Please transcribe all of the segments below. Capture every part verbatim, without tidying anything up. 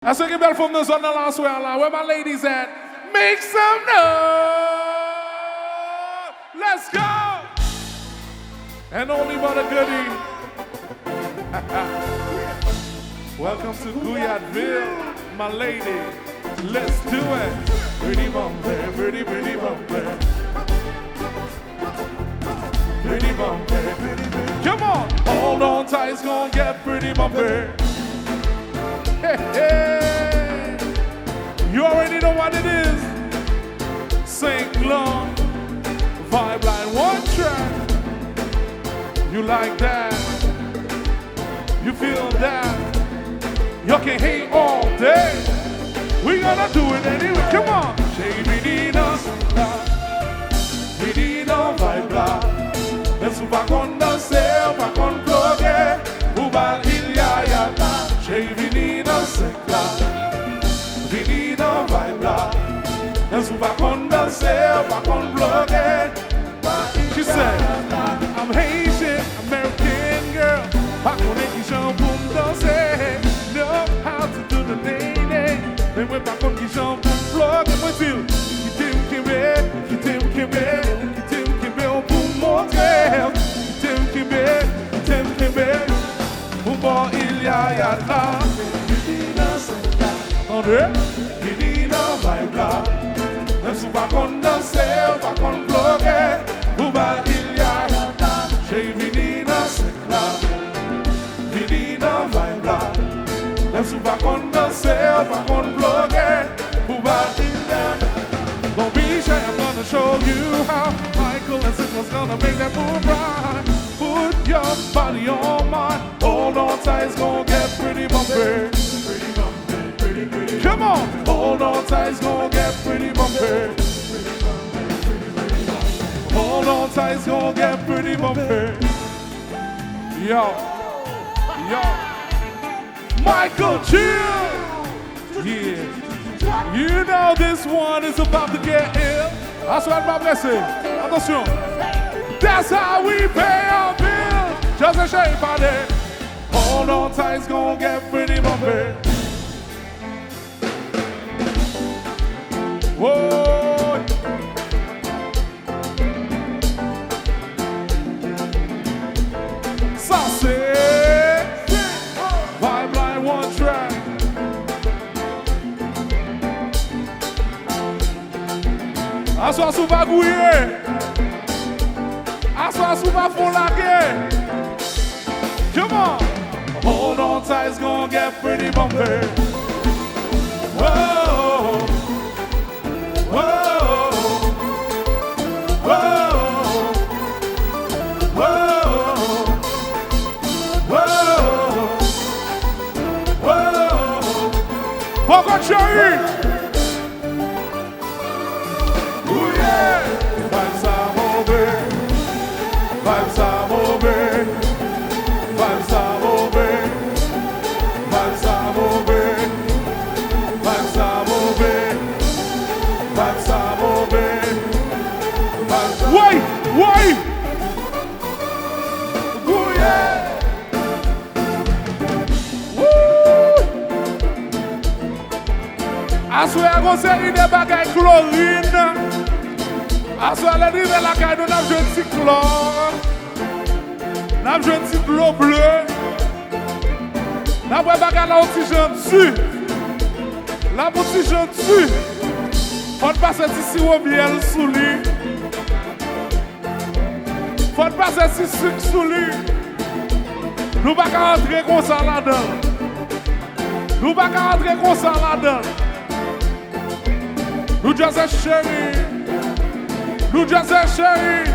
Èske gen bèl fanm nan zòn nan la aswè a la? Where my ladies at? Make some noise! Let's go! And only for the goodie. Welcome to Gouyadville, my lady. Let's do it. Pretty bumper, pretty, pretty bumper. Pretty bumper, pretty, pretty. Come on! Hold on tight, it's gonna get pretty bumper. Hey, hey! You already know what it is. Saint Cloud, Vibe Line, one track. You like that? You feel that? Y'all can hate all day. We gonna do it anyway. Come on. Cheri, vini nan sèk la. Vini nan vibe la. Menm si w pa konn danse, w pa konn ploge, ou ba l il y a y a la. Cheri, vini nan sèk la. Vini nan vibe la. Menm si w pa konn danse, w pa konn ploge. She said, I'm Haitian, American girl. Pa konnen kijan pou m danse. Know how to do the nae nae. Men mwen pa konn kijan pou m flow. Mwen di l, kite m kenbe, kite m kenbe, kite m kenbe w pou m montre w. Kite m kenbe, kite m kenbe. Pou bò il y a y a la. Tande? Vini nan vibe la. Menm si w pa konn danse, w pa konn ploge, ou ba il y a y a la. Cheri, vini nan sèk la. Vini nan vibe la. Menm si w pa konn danse, w pa konn ploge, ou ba il y a y a la. Don't be shy, I'm gonna show you how. Michael and Singles gonna make that move right. Put your body on mine. Hold on tight, it's gonna get pretty bumpy. Come on! Hold on tight, it's gonna get pretty bumpy. Hold on tight, it's gonna get pretty bumpy. Yo. Yo. Michael, chill! Yeah. You know this one is about to get ill. Aswè n pa prese. Atansyon. That's how we pay our bills. Just a shake body. Hold on tight, it's gonna get pretty bumpy. Woy. Sa se Vibe Line One Track. Aswè si w pa gouye. Aswè si w pa fon lage. Come on. Hold on tight, it's gonna get pretty bumpy. Whoa. Whoa. Whoa. Whoa. Whoa. Whoa. Poko Cherry. Ooh, yeah. Vibe sa move. Vibe sa move. Vibe sa move. Vibe sa move. Vibe sa move. Vibe sa move. Vibe sa Woy! Woy! Ooh, yeah. Woo! Aswè a gon seri de bagay klorin. Aswè a lè n rive lakay nou n ap jwenn ti klò. N ap jwenn ti dlo ble. N ap wè bagay la yon ti jan di. L ap yon ti jan di. Fò n pase ti siwo myèl sou li. Fò n pase ti sik sou li. Nou pa ka antre konsa ladan. Nou pa ka antre konsa ladan. New Jersey chéri. New Jersey chéri.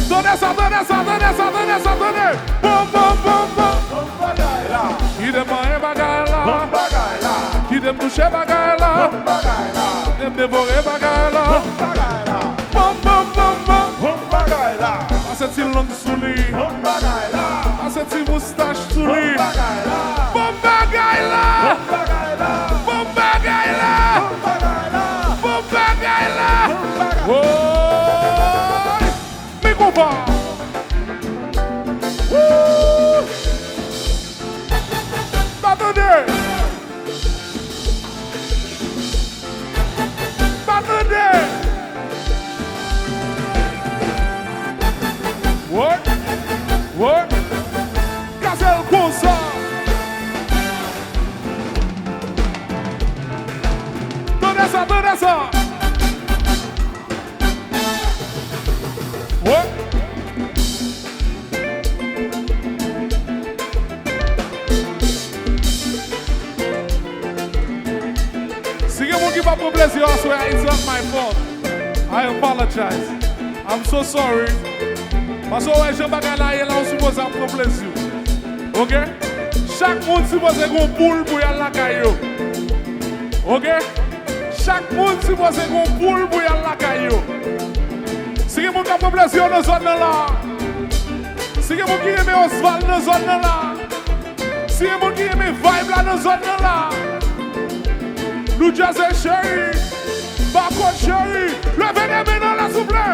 Tande sa, tande sa, tande sa, tande sa, tande. Bon, bon, bon, bon. Bon bagay la. Kite m manyen bagay la. Bon bagay la. Kite m touche bagay la. Bon bagay la. Kite m devore bagay la. Bon bagay la. Bon, bon, bon, bon. Bon bagay la. Pase ti lang sou li. Bon bagay la. Pase ti moustach sou li. Bon bagay la. Bon bagay la. Bon bagay la. Bon bagay la. Bon bagay la. Bon bagay la. Woy! Men konpa! Woo! Sa tande! Pa pran plezi aswè a, it's not my fault. I apologize. I'm so sorry. Paske w wè jan bagay la ye la, ou sipoze ap pran plezi w. Oke? Chak moun sipoze gen yon poul pou y al lakay yo. Oke? Chak moun sipoze gen yon poul pou y al lakay yo. Si gen moun k ap pran plezi yo nan zòn nan la, si gen moun ki renmen Osval nan zòn nan la, si gen moun ki renmen vibe la nan zòn nan la, New Jersey cheri, Bakòt cheri, leve de men nan lè souple.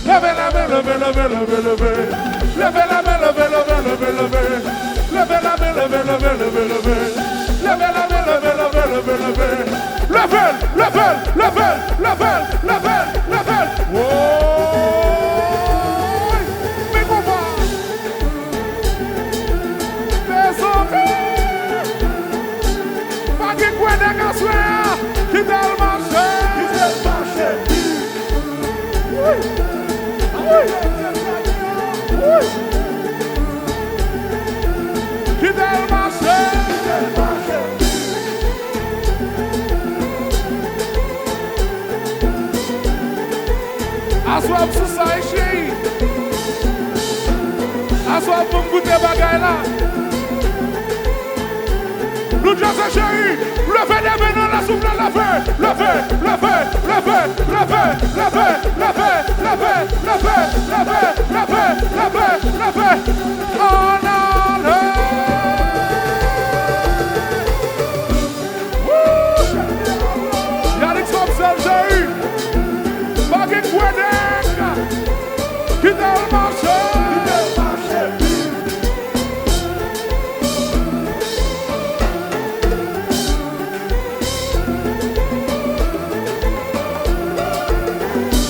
Leve de men, leve, leve, leve, leve. Leve de men, leve, leve, leve, leve. Leve de men, leve, leve, leve, leve. Leve de men, leve, leve, leve, leve. Leve l, leve l, leve l, leve l, leve l, leve l. Woy! Men konpa! Mezanmi! Pa gen kwè nèg aswè a! Kite l mache! Kite l mache! Wi! Wi! Wi! Kite l mache! Kite l mache! Aswè m sou sa wi cheri. Aswè m pou m goute bagay la. New Jersey cheri, leve de men nan lè souple, leve, leve, leve. Ann ale. Woo! Yalix Mamzèl cheri. Pa gen kwè nèg. Kite l mache. Kite l mache.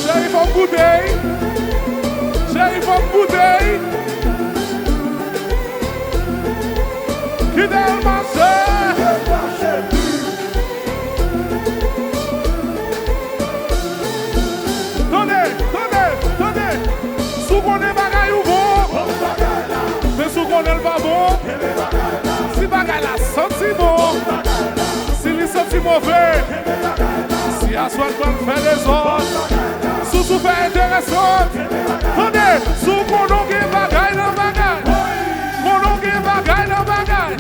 Cheri, fò m goute. Cheri, fò m goute. Kite l mache. Tande, tande, tande. Si w konnen bagay ou bon, men si w konnen l pa bon, si bagay la santi bon, si li santi move, si aswè n pral fè dezòd, si w sou fè enteresan, tande, si w konnen w gen bagay nan bagay, konnen w gen bagay nan bagay,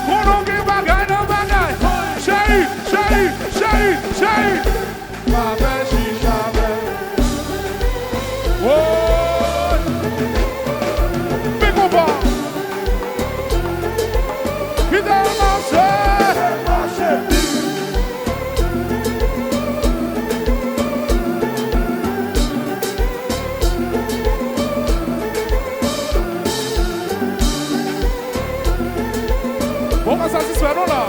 konnen w gen bagay nan bagay, cheri, cheri, cheri, cheri. Pa fè chicha avè l. Woy! Men konpa! Kite l mache! Bon, pa satisfè non la.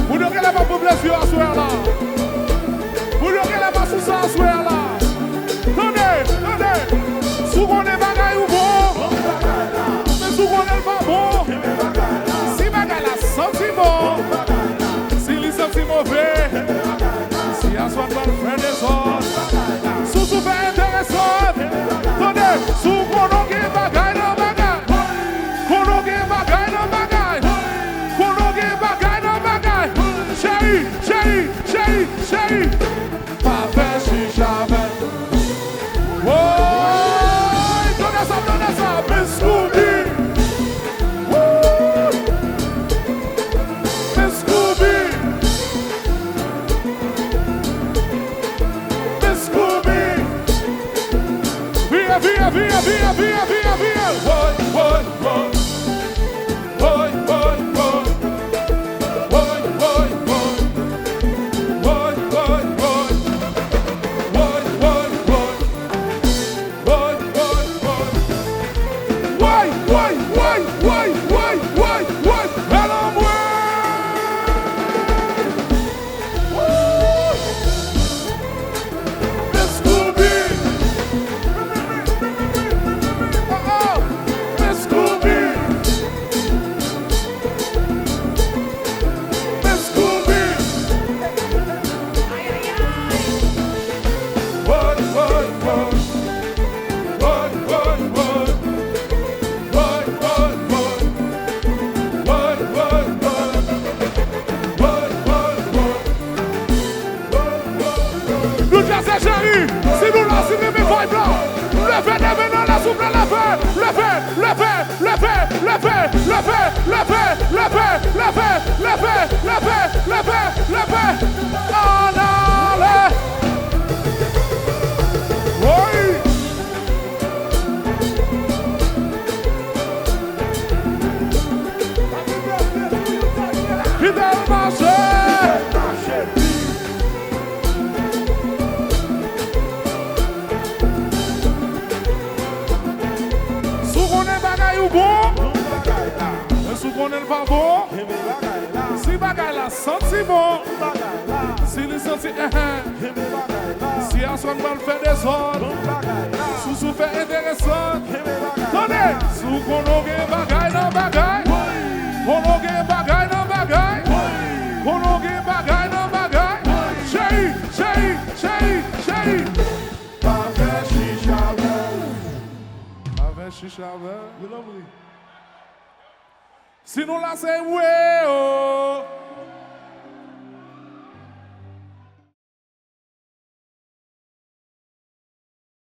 Moun yo genlè pa pran plezi yo aswè a la. Moun yo genlè pa sou sa aswè a la. Tande, tande. Si w konnen bagay ou bon, men si w konnen l pa bon, si bagay la santi bon, si li santi move, si aswè n pral fè dezòd, si w sou fè enteresan, tande, si w konnen w gen bagay nan bagay, konnen w gen bagay nan bagay, konnen w gen bagay nan bagay, cheri, cheri, Souple, leve, leve, leve, leve, leve, leve, leve, leve, leve, leve, leve, leve, leve, leve, leve, leve. Ann ale. Woy. Fidèl mache. Si w konnen bagay ou bon, men si w konnen l pa bon, si bagay la santi bon, si li santi enhen, si aswè n pral fè dezòd, si w sou fè enteresan, tande, si w konnen w gen bagay nan bagay, konnen w gen bagay nan bagay, konnen w gen bagay nan bagay, cheyi, cheyi, cheyi, cheyi. Pa fè chicha avè l. Pa fè chicha avè l. Si nou la se wi o.